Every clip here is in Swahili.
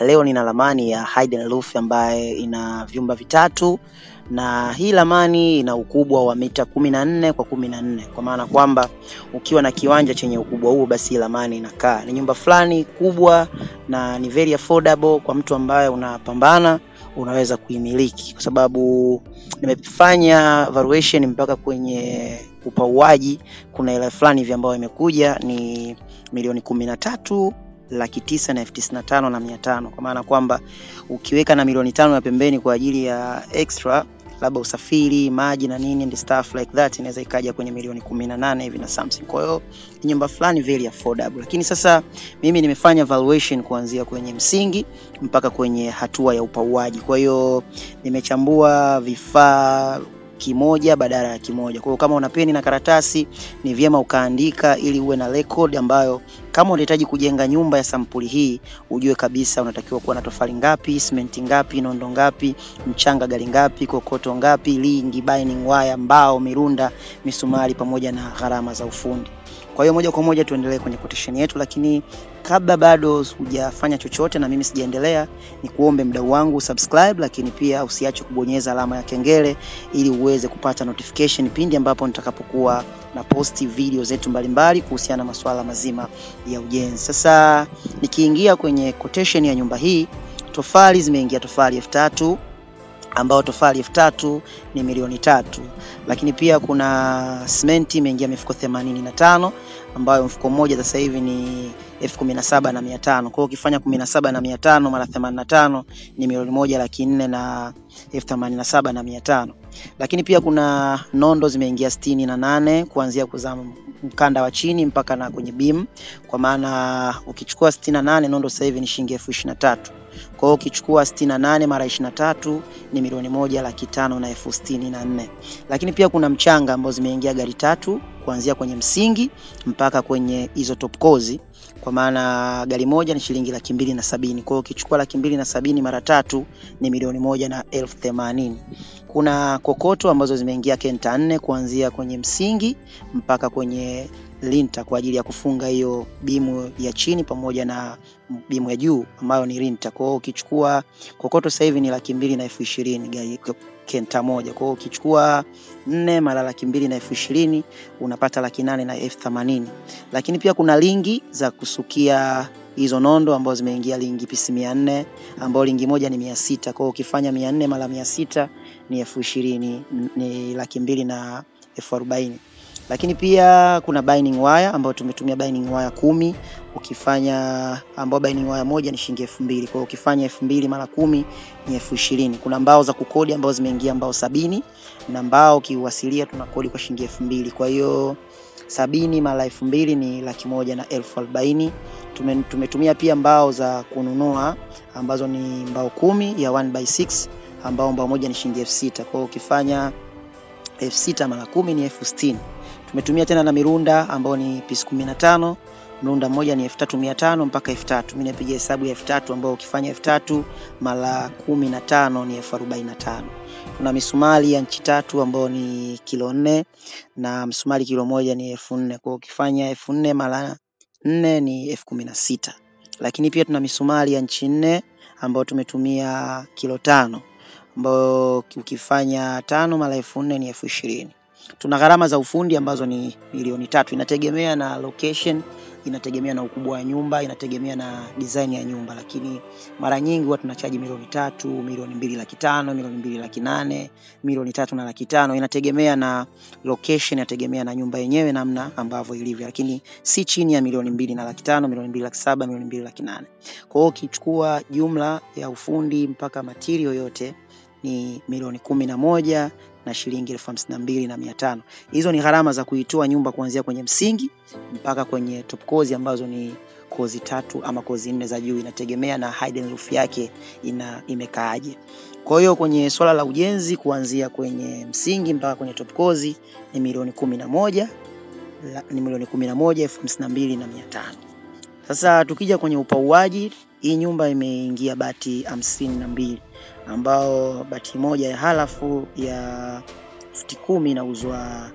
Leo nina ramani ya Hidden Roof ambaye ina vyumba vitatu, na hii ramani ina ukubwa wa mita 14 kwa 14, kwa maana kwamba ukiwa na kiwanja chenye ukubwa huo basi ramani inakaa. Ni nyumba fulani kubwa na ni very affordable kwa mtu ambaye unapambana, unaweza kuimiliki, kwa sababu nimefanya valuation mpaka kwenye upauaji, kuna hela fulani hivi ambayo imekuja ni 13,995,500, kwa maana kwamba ukiweka na 5 milioni ya pembeni kwa ajili ya extra labda usafiri, maji na nini and stuff like that, inaweza ikaja kwenye milioni 18 hivi na something. Kwa hiyo ni nyumba fulani very affordable. Lakini sasa mimi nimefanya valuation kuanzia kwenye msingi mpaka kwenye hatua ya upauaji. Kwa hiyo nimechambua vifaa kimoja badala ya kimoja. Kwa hiyo kama una peni na karatasi ni vyema ukaandika ili uwe na record ambayo kama unahitaji kujenga nyumba ya sampuli hii ujue kabisa unatakiwa kuwa na tofali ngapi, simenti ngapi, nondo ngapi, mchanga gari ngapi, kokoto ngapi, lingi, binding wire, mbao, mirunda, misumari pamoja na gharama za ufundi. Kwa hiyo moja kwa moja tuendelee kwenye quotation yetu, lakini kabla bado hujafanya chochote na mimi sijaendelea, ni kuombe mdau wangu subscribe, lakini pia usiache kubonyeza alama ya kengele ili uweze kupata notification pindi ambapo nitakapokuwa na posti video zetu mbalimbali kuhusiana na masuala mazima ya ujenzi. Sasa nikiingia kwenye quotation ya nyumba hii, tofali zimeingia tofali 3000, ambao tofali 3000 ni 3 milioni. Lakini pia kuna simenti imeingia mifuko 85, ambayo mfuko mmoja sasa hivi ni 17,500. Kwa hiyo ukifanya 17,500 mara 85 ni 1,487,500. Lakini pia kuna nondo zimeingia 68 kuanzia kuza mkanda wa chini mpaka na kwenye beam, kwa maana ukichukua 68 nondo sasa hivi ni shilingi 23,000. Kwa hiyo ukichukua 68 mara 23 ni 1,564,000. Lakini pia kuna mchanga ambao zimeingia gari tatu kuanzia kwenye msingi mpaka kwenye hizo top course, kwa maana gari moja ni shilingi 270,000. Kwa hiyo ukichukua 270,000 mara tatu ni 1,080,000. Kuna kokoto ambazo zimeingia kenta 4 kuanzia kwenye msingi mpaka kwenye linta kwa ajili ya kufunga hiyo bimu ya chini pamoja na bimu ya juu ambayo ni linta. Kwa hiyo ukichukua kokoto sasa hivi ni 220,000 gari kenta moja. Kwa hiyo ukichukua 4 mara 220,000 unapata 880,000. Lakini pia kuna lingi za kusukia hizo nondo ambazo zimeingia lingi pisi 400, ambao lingi moja ni 600. Kwa hiyo ukifanya 400 mara 600 ni 20,000, ni 240,000. Lakini pia kuna binding wire ambayo tumetumia binding wire 10, ukifanya ambao binding wire moja ni shilingi 2000. Kwa hiyo ukifanya 2000 mara 10 ni 20,000. Kuna mbao za kukodi ambazo zimeingia mbao 70, na mbao kiuasilia tunakodi kwa shilingi 2000. Kwa hiyo 70 mara 2000 ni 140,000. Tumetumia pia mbao za kununua ambazo ni mbao 10 ya 1/6, ambao mbao moja ni shilingi 6000. Kwa hiyo ukifanya 6000 mara 10 ni 60,000. Tumetumia tena na mirunda ambao ni pisi 15, mrunda mmoja ni 3500 mpaka 3000. Mimi napiga hesabu ya 3000, ambao ukifanya 3000 mara 15 ni 45,000. Tuna misumari ya nchi tatu ambao ni kilo 4, na msumari kilo moja ni 4000. Kwa hiyo ukifanya 4000 mara 4 ni 16,000. Lakini pia tuna misumari ya nchi 4 ambao tumetumia kilo 5, ambao ukifanya 5 mara 4000 ni 20,000. Tuna gharama za ufundi ambazo ni 3 milioni. Inategemea na location, inategemea na ukubwa wa nyumba, inategemea na design ya nyumba, lakini mara nyingi huwa tunachaji 3 milioni, 2,500,000, 2,800,000, 3,500,000. Inategemea na location, inategemea na nyumba yenyewe namna ambavyo ilivyo, lakini si chini ya 2,500,000, 2,700,000, 2,800,000. Kwa hiyo ukichukua jumla ya ufundi mpaka material yote ni 11,052,500. Hizo ni gharama za kuitoa nyumba kuanzia kwenye msingi mpaka kwenye top course ambazo ni kozi 3 ama kozi 4 za juu, inategemea na hidden roof yake ina imekaaje. Kwa hiyo kwenye swala la ujenzi kuanzia kwenye msingi mpaka kwenye top course ni 11,000, ni 11,052,500. Sasa tukija kwenye upauaji, hii nyumba imeingia bati 52, ambao bati moja ya halafu ya futi 10 inauzwa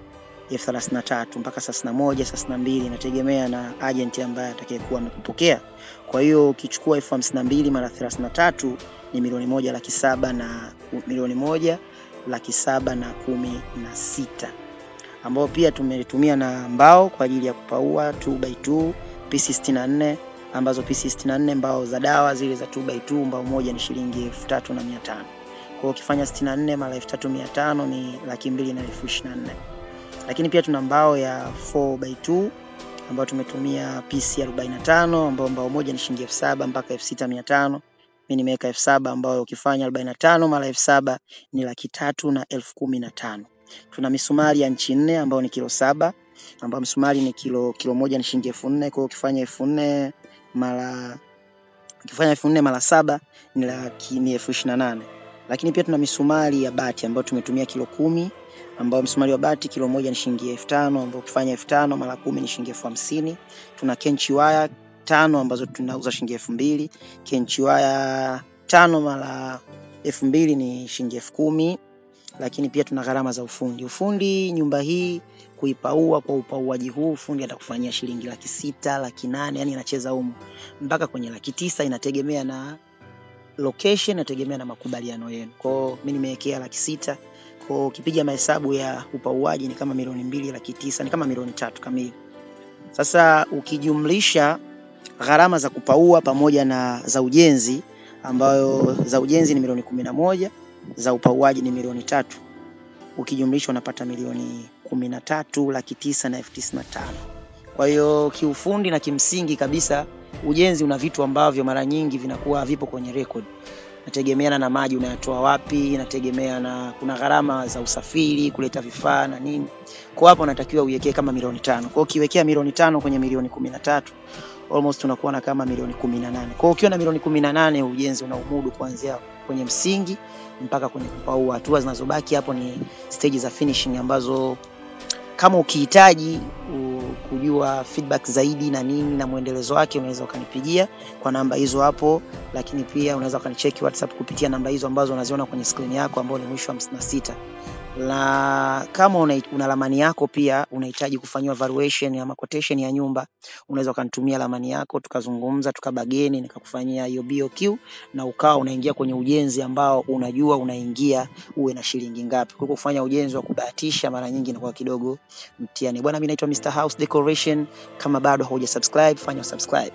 33,000 mpaka 31, 32, inategemea na agent ambaye atakayekuwa amekupokea. Kwa hiyo ukichukua 52,000 mara 33 ni 1,700,000 na 1,716,000, ambao pia tumetumia na mbao kwa ajili ya kupaua 2x2 PC64, ambazo PC64 mbao za dawa zile za 2x2 mbao moja ni shilingi 3,500. Kwa hiyo ukifanya 64 mara 3,500 ni 224,000. Lakini pia tuna mbao ya 4x2 ambayo tumetumia PC45, ambao mbao moja ni shilingi 7,000 mpaka 6,500. Mimi nimeweka 7,000, ambayo ukifanya 45 mara 7,000 ni 315,000. Tuna misumari ya nchi 4 ambayo ni kilo 7, ambayo misumari ni kilo moja ni shilingi 4,000. Kwa hiyo ukifanya 4,000 mara 7 ni 28,000. Lakini pia tuna misumari ya bati ambayo tumetumia kilo 10, ambao msumari wa bati kilo moja ni shilingi 5,000, ambao ukifanya 5,000 mara 10 ni shilingi 50,000. Tuna kenchi waya 5 ambazo tunauza shilingi 2,000. Kenchi waya 5 mara 2,000 ni shilingi 10,000. Lakini pia tuna gharama za ufundi. Ufundi nyumba hii kuipaua kwa upauaji huu fundi atakufanyia shilingi 600,000, 800,000, yani inacheza humo mpaka kwenye 900,000, inategemea na location, inategemea na makubaliano yenu. Kwa hiyo mimi nimewekea 600,000. Kwa hiyo ukipiga mahesabu ya upauaji ni kama 2,900,000, ni kama 3,000,000 kamili. Sasa ukijumlisha gharama za kupaua pamoja na za ujenzi, ambayo za ujenzi ni 11,000,000, za upauaji ni 3,000,000, ukijumlisha unapata 13,995,000. Kwa hiyo kiufundi na kimsingi kabisa ujenzi una vitu ambavyo mara nyingi vinakuwa vipo kwenye record. Inategemeana na maji unayatoa wapi, inategemea na kuna gharama za usafiri, kuleta vifaa na nini. Kwa hapo unatakiwa uiwekee kama 5,000,000. Kwa hiyo ukiwekea 5,000,000 kwenye 13,000,000 almost unakuwa na kama 18,000,000. Kwa hiyo ukiwa na 18,000,000 ujenzi unaumudu kuanzia kwenye msingi mpaka kwenye kupaua. Hatua zinazobaki hapo ni stage za finishing ambazo kama ukihitaji kujua feedback zaidi na nini na muendelezo wake, unaweza ukanipigia kwa namba hizo hapo, lakini pia unaweza ukanicheki WhatsApp kupitia namba hizo ambazo unaziona kwenye screen yako, ambayo ni mwisho 56. Na kama una ramani yako pia unahitaji kufanyiwa valuation ama quotation ya nyumba, unaweza ukanitumia ramani yako tukazungumza, tukabageni, nikakufanyia hiyo BOQ na ukawa unaingia kwenye ujenzi ambao unajua unaingia uwe na shilingi ngapi. Kwa kufanya ujenzi wa kubahatisha mara nyingi inakuwa kidogo mtihani. Bwana, mimi naitwa Mr House Decoration. Kama bado hauja subscribe, fanya subscribe.